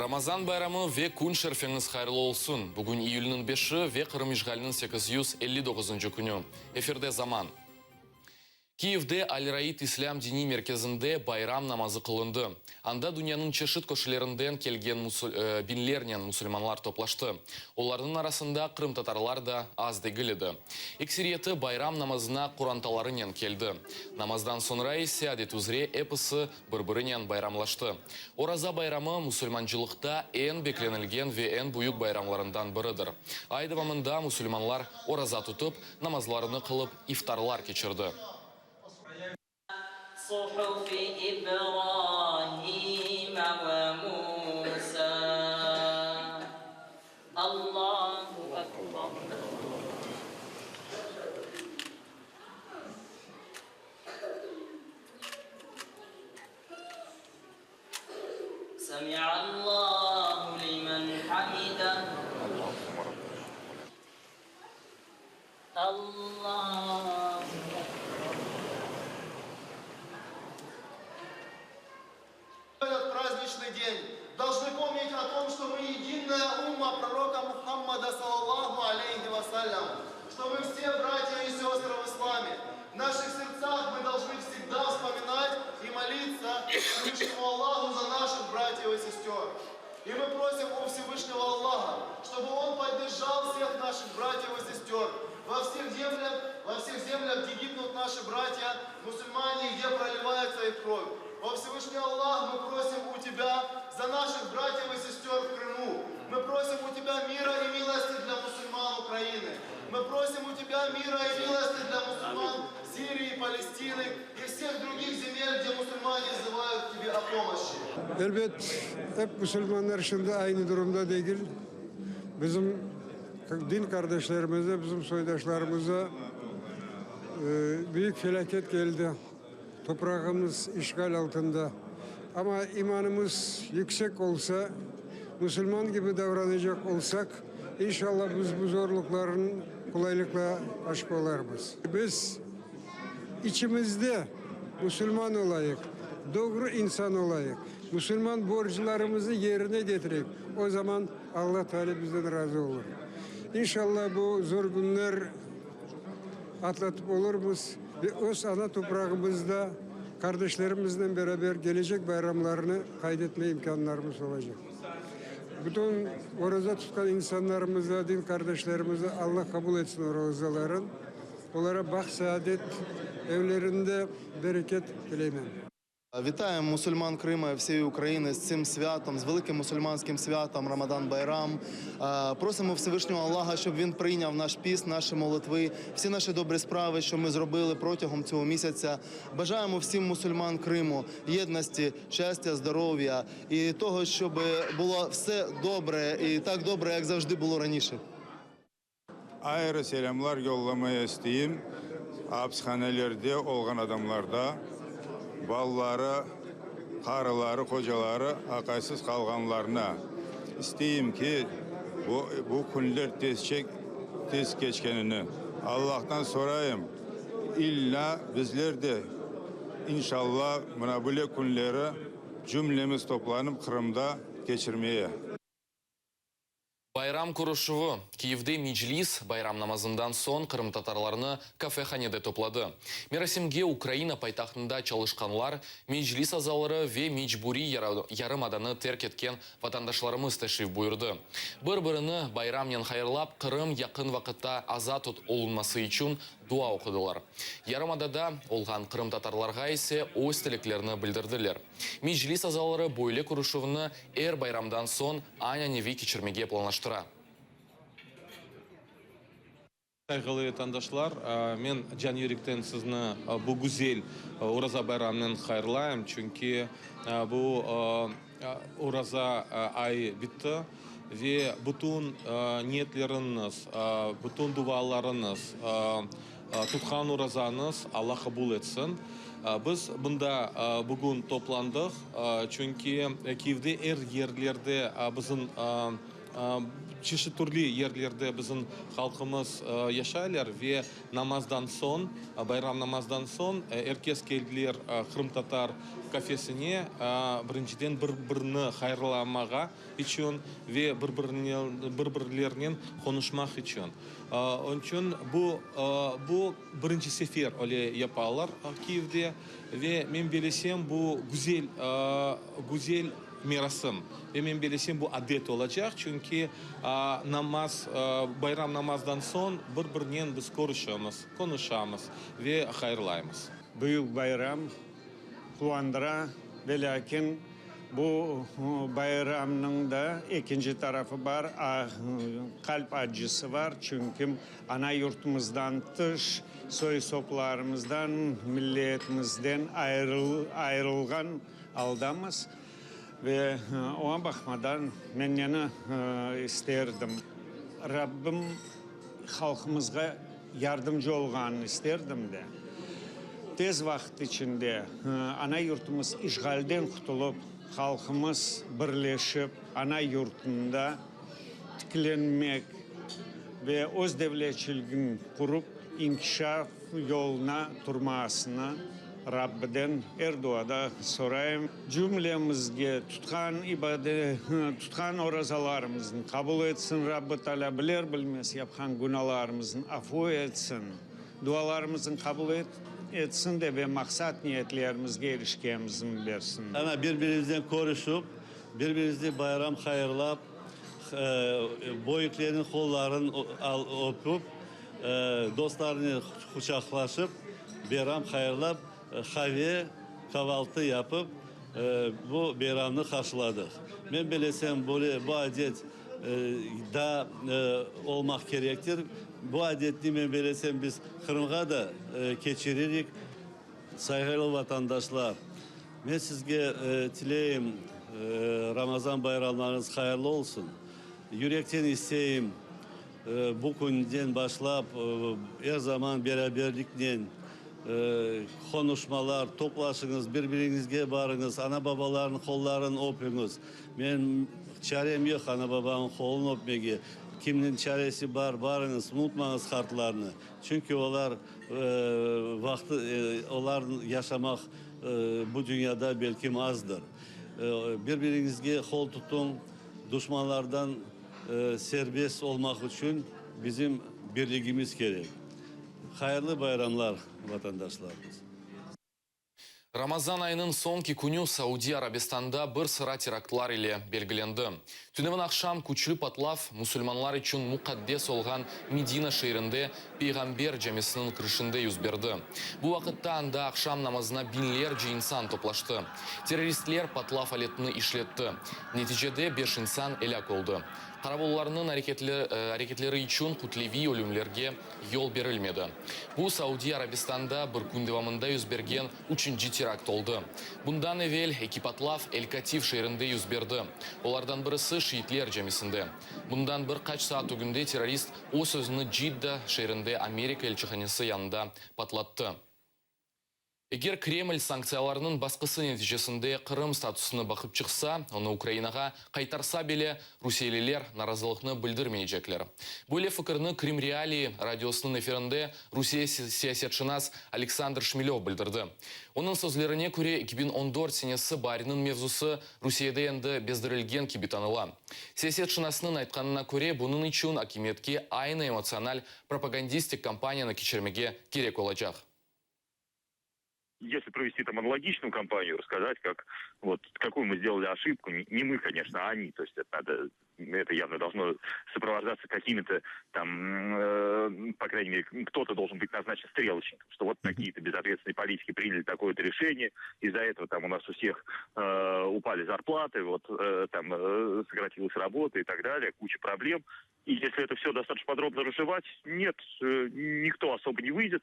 Ramazan bayramı ve kün şerfeñiz hayırlı olsun! Bugün iyülniñ beşi ve Qırım işğaliniñ 859 künü. Efirde Zaman. Kiyevde Al-Raid islâm diniy merkezinde bayram namazı qılındı. Anda dünyanıñ çeşit köşelerinden kelgen biñlernen musulmanlar toplaştı. Olarnıñ arasında qırımtatarlar da az degil edi. Ekseriyeti bayram namazına qorantalarınen keldi. Namazdan soñra ise adet üzre episi bir-birinen bayramlaştı. Oraza bayramı, musulmancılıqta eñ beklenilgen ve eñ büyük bayramlarından biridir. Ay devamında musulmanlar oraza tutıp, namazlarını qılıp, iftarlar keçirdi. Этот праздничный день должны помнить о том, что мы единая умма пророка Мухаммада, саллаллаху алейхи вассалям, что мы все братья и сестры в исламе. В наших сердцах мы должны всегда вспоминать и молиться Всевышнему Аллаху за наших братьев и сестер. И мы просим у Всевышнего Аллаха, чтобы Он поддержал всех наших братьев и сестер во всех землях, во всех землях, где гибнут наши братья, мусульмане, где проливается их кровь. О Всевышний Аллах, мы просим у Тебя за наших братьев и сестер в Крыму. Мы просим у Тебя мира и милости для мусульман Украины. Мы просим у Тебя мира и милости для мусульман Сирии, Палестины и всех других земель, где мусульмане взывают к Тебе о помощи. Elbet, ep musulmanlar şimdi aynı durumda degil. Bizim din qardeşlerimize, bizim soydaşlarımıza büyük felâket keldi. Toprağımız işğal altında. Amma imanımız yüksek olsa, musulman kibi davranacaq olsaq, inşallah biz bu zorluqlarnı qolaylıqla aşıp olarmız. Biz içimizde musulman olayıq, doğru insan olayıq, musulman borclarımıznı yerine ketireyik, o zaman Alla Teala bizden razı olur. İnşallah bu zor künler atlatıp olurmız ve öz ana toprağımızda qardeşlerimiznen beraber gelecek bayramlarnı qayd etme imkânlarımız olacaq. Bütün oraza tutqan insanlarımıza, din qardeşlerimize Alla qabul etsin orazaların, olara baht-saadet, evlerinde bereket tileymen. Вітаємо мусульман Крима і всієї України з цим святом, з великим мусульманським святом Рамадан Байрам. Просимо Всевишнього Аллаха, щоб він прийняв наш піст, наші молитви, всі наші добрі справи, що ми зробили протягом цього місяця. Бажаємо всім мусульман Криму єдності, щастя, здоров'я і того, щоб було все добре і так добре, як завжди було раніше. Ayrı selâmlar yollamaya isteyim apishanelerde olğan adamlarda, balaları, qarıları, qocaları aqaysız qalğanlarına. İsteyim ki, bu bu künler tezçek tez keçkenini. Allahtan sorayım, illâ bizler de, inşallah, mına böyle künleri cümlemiz toplanıp Qırımda keçirmeye. Bayram körüşüvi, Kiyevde Meclis bayram namazından soñ qırımtatarlarnı kafehanede topladı. Merasimge Ukraina paytahtında çalışqanlar, Meclis azaları ve mecburiy yarımadanı terk etken vatandaşlarımız teşrif buyurdı. Bir-birini bayramnen hayırlap, Qırım yaqın vaqıtta azat olunması içün dua oqudılar. Yarımadada olğan qırımtatarlarğa ise öz tileklerini bildirdiler. Meclis azaları böyle körüşüvni er bayramdan soñ ananeviy keçirmege planlaştıra. Sayğılı vetandaşlar, men can yürekten sizni bu güzel Oraza bayramınen hayırlayım, çünki bu Oraza ayı bitti ve bütün niyetleriñiz, bütün dualarıñız, tutqan orazañız Alla qabul etsin. Biz bunda bugün toplandıq, çünki Kiyevde er yerlerde bizim. Çeşit türlü yerlerde bizim halqımız yaşaylar ve namazdan soñ, bayram namazdan soñ er kes keldiler qırımtatar kafesine, birinciden bir-birini hayırlamağa içün ve bir-birlerinen qonuşmaq içün. Onıñ içün bu, bu birinci sefer öyle yapalar Kiyevde ve men belesem bu güzel, güzel merasim ve men belesem bu adet olacaq, çünki namaz, bayram namazdan soñ bir-birinen biz körüşemiz, qonuşamız ve hayırlaymız. Büyük bayram quvandıra, velâkin bu bayramnıñ da ekinci tarafı bar, qalp accısı bar, çünki ana yurtumızdan tış, soy-soplarımızdan, milletimizden ayırılğan aldamız. Ve oña baqmadan, men neni isterdim, Rabbim halqımızğa yardımcı olğanını isterdim de, tez vaqıt içinde ana yurtumız işğalden qutulıp, halqımız birleşip, ana yurtunda tiklenmek ve öz devletçiligini qurıp, inkişaf yoluna turmasını Rabbiden er duada sorayım. Cümlemizge tutqan tutqan orazalarımıznı qabul etsin Rabbı Taalâ, biler-bilmez yapqan günalarımıznı afu etsin, dualarımıznı qabul etsin de ve maqsat-niyetlerimizge irişkenimizni bersin. Ana, bir-birimiznen körüşip, bir-birimizni bayram hayırlap, böyüklerniñ qolların öpüp, Dostlarnen quçaqlaşıp, beyram hayırlap, qave, qavaltı yapıp, bu beyramnı qarşıladıq. Men belesem, böyle bu adet daa olmaq kerektir. Bu adetni, men belesem, biz Qırımğa da keçiririk. Sayğılı vatandaşlar, men sizge tileyim, Ramazan bayramlarıñız hayırlı olsun. Yürekten isteyim, Bu künden başlap er zaman beraberliknen qonuşmalar, toplaşıñız, bir-biriñizge barıñız, ana-babalarnıñ qolların öpüñiz. Men çarem yoq ana-babamnıñ qolun öpmege. Kimniñ çaresi bar, barıñız, unutmañız qartlarnı. Çünki olar vaqtı, olar yaşamaq bu dünyada belkim azdır. Bir-biriñizge qol tutuñ, duşmanlardan Serbest olmaq içün bizim birligimiz kerek. Hayırlı bayramlar, vatandaşlarımız! Ramazan ayınıñ soñki künü Saudiy Arabistanda bir sıra teraktlar ile belgilendi. Tünevin aqşam küçlü patlav musulmanlar içün muqaddes olğan Medina şeerinde Peyğamber camisiniñ kirişinde yüz berdi. Bu vaqıtta anda aqşam namazına biñlerce insan toplaştı. Terroristler patlav aletini işletti. Neticede beş insan elâk oldı. Qaravullarnıñ areketleri içün kütleviy ölümlerge yol berilmedi. Bu, Saudiy Arabistanda bir kün devamında yüz bergen üçünci terakt oldı. Bundan evel eki patlav El-Katif şeerinde yüz berdi, olardan birisi şiitler camisinde. Bundan bir qaç saat ögünde terrorist öz özüni Cidda şeerinde Amerika elçihanesi yanında patlattı. Eger Kreml sanktsiyalarnıñ basqısı neticesinde Qırım statusını baqıp çıqsa, onı Ukrainağa qaytarsa bile, rusiyeliler narazılıqnı bildirmeycekler. Böyle fikirni Krım Realii radiosınıñ efirinde Rusiye siyasetşınas Aleksandr Şmilev bildirdi. Onıñ sözlerine köre, 2014 senesi baariniñ mevzusı Rusiyede endi bezdirilgen kibi tanıla. Siyasetşınasnıñ aytqanına köre, bunıñ içün akimiyetke aynı emotsional propagandistik kampaniyanı keçirmege kerek olacaq. Если провести там аналогичную кампанию, рассказать, как вот какую мы сделали ошибку, не мы, конечно, а они, то есть это надо, это явно должно сопровождаться какими-то там, э, по крайней мере, кто-то должен быть назначен стрелочником, что вот такие-то безответственные политики приняли такое-то решение, из-за этого там у нас у всех э, упали зарплаты, вот э, там э, сократилась работа и так далее, куча проблем. И если это все достаточно подробно разжевать, нет, э, никто особо не выйдет.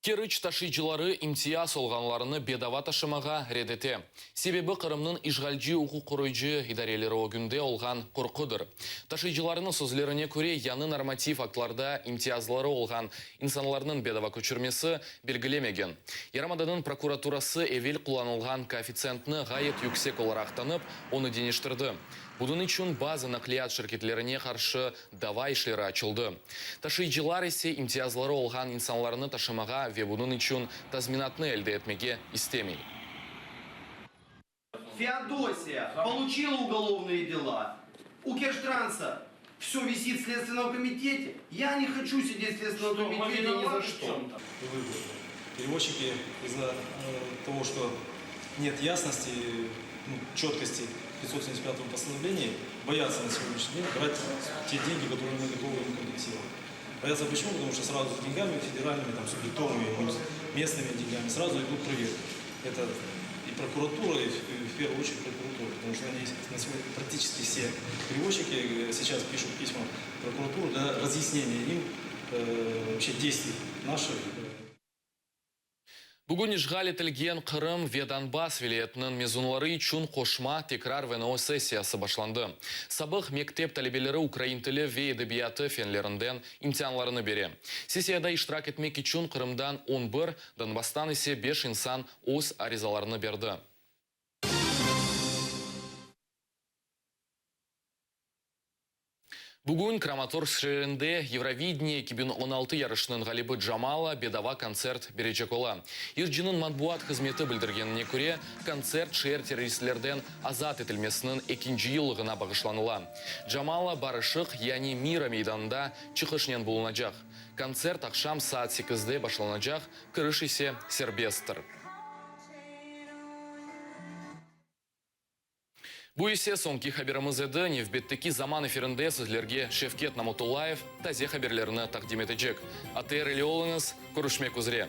Keriç taşıyıcıları imtiyaz olğanlarını bedava taşımağa red ete. Sebebi Qırımnıñ işğalci uquq qoruyıcı idareleri ögünde olğan qorqudır. Taşıyıcılarnıñ sözlerine köre, yañı normativ aktlarda imtiyazları olğan insanlarnıñ bedava köçürmesi belgilemegen. Yarımadanıñ prokuraturası evel qullanılğan koeffitsiyentni ğayet yüksek olaraq tanıp, onı deñiştirdi. Bunıñ içün bazı naqliyat şirketlerine qarşı dava işleri açıldı. Taşıyıcılar ise imtiyazları olğan insanlarnı taşımağa ve bunıñ içün tazminatnı elde etmege istemey. Feodosiya получила ugolovnıye dela, u Kerjtransa vse visit v Следственном komitete, ya ne hoçu sidet v Следственном komitete ni za çto. Перевозчики из-за того, что нет ясности, ну, четкости в 575 постановлении, боятся на сегодняшний день брать те деньги, которые мы готовы им компенсировать. Боятся почему? Потому что сразу с деньгами федеральными, там, субъектовыми, местными деньгами сразу идут проверки. Это и прокуратура, и в первую очередь прокуратура, потому что они на сегодня практически все перевозчики сейчас пишут письма в прокуратуру для разъяснения им э, вообще действий наших. Bugün işğal etilgen Qırım ve Donbass vilâyetiniñ mezunları içün qoşma tekrar VNO sessiyası başlandı. Sabıq mektep talebeleri ukrain tili ve edebiyatı fenlerinden imtianlarını bere. Sessiyada iştirak etmek içün Qırımdan on bir, Donbasstan ise beş insan öz arizalarını berdi. Bugün Kramatorsk şeerinde Yevrovideniye 2016 yarışınıñ ğalibi Jamala bedava kontsert berecek ola. Yırcınıñ matbuat hızmeti bildirgenine köre, kontsert şeer terroristlerden azat etilmesiniñ ekinci yıllığına bağışlanıla. Jamala Barışıq, yani Mira meydanında çıqışnen bulunacaq. Kontsert aqşam saat sekizde başlanacaq, kiriş ise serbesttir. Bu ise soñki haberimiz edi. Nevbetteki Zaman efirinde sizlerge Şevket Namutullayev taze haberlerini taqdim etecek. ATR ile oluñız, körüşmek üzre.